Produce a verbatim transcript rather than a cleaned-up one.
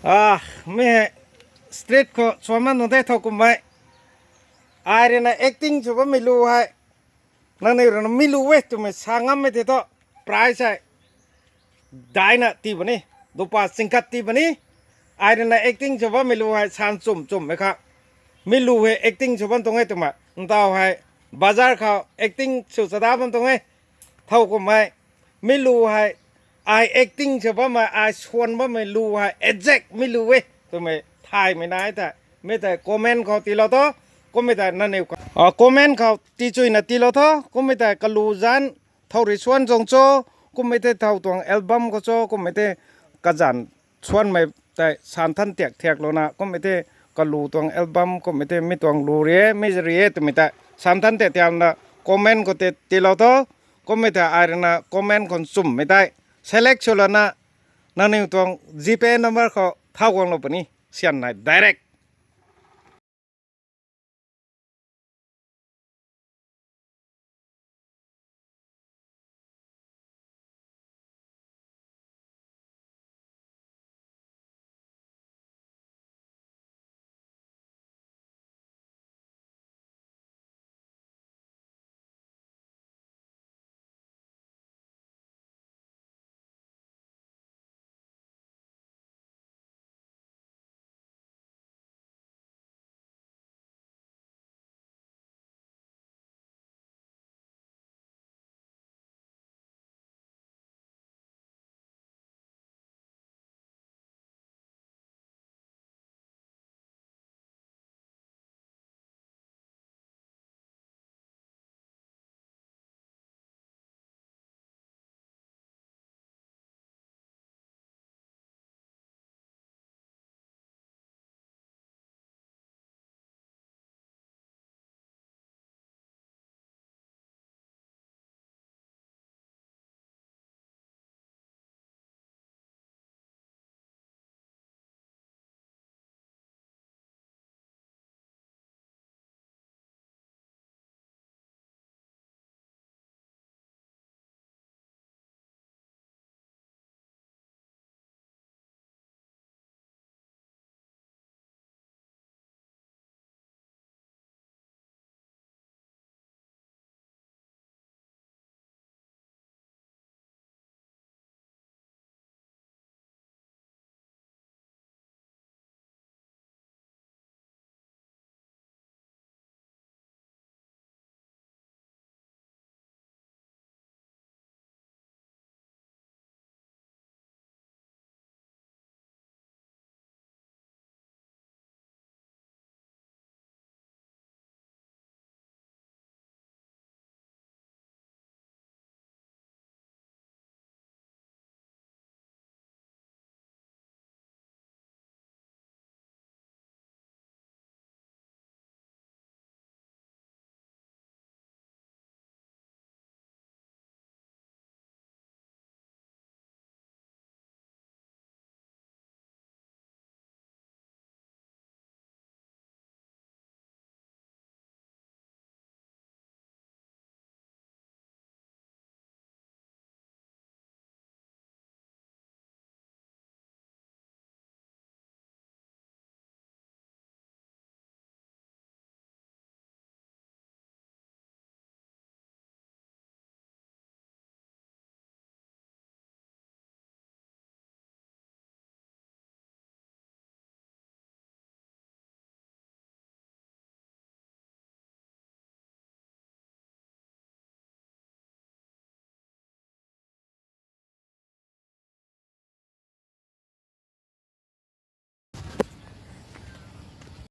Ah, mi hei street khou suanman nunc the thow kummei. Ai rui na acting sw bammei lu hei, nangniw rui na mi lu e twmei sa ngammei tei thu, prize hei daina tii puni, lupa chingkhat tii puni. Ai rui na acting sw bammei lu hei san chum chummei kha, mi lu hei acting sw bam tuang e twmei, ntaw hei bazar khou acting sw chada bam tuang e. Thow kummei, mi lu hei, ai acting sw bammei, ai suan bammei lu hei exact mi lu e twmei thaymei nai tei, mi tei comment khou tiilou tho. Kummei tei nangniw comment khou tichuina tiilou tho. Kummei tei kalu zanc thow rui suan zang cho, kummei tei thow tuang album khou cho, kummei tei kazanc suanmei tei san than tiak thiaklouna, kummei tei kalu tuang album, kummei tei mi tuang lu rui e, mi rui e twmei tei san than tiak thiakna comment khou tei tiilou tho. Kummei tei ai rui na comment khou chummei tei select swlouna, nangniw tuang GPay number khou thau guanglou puni, syan nei direct.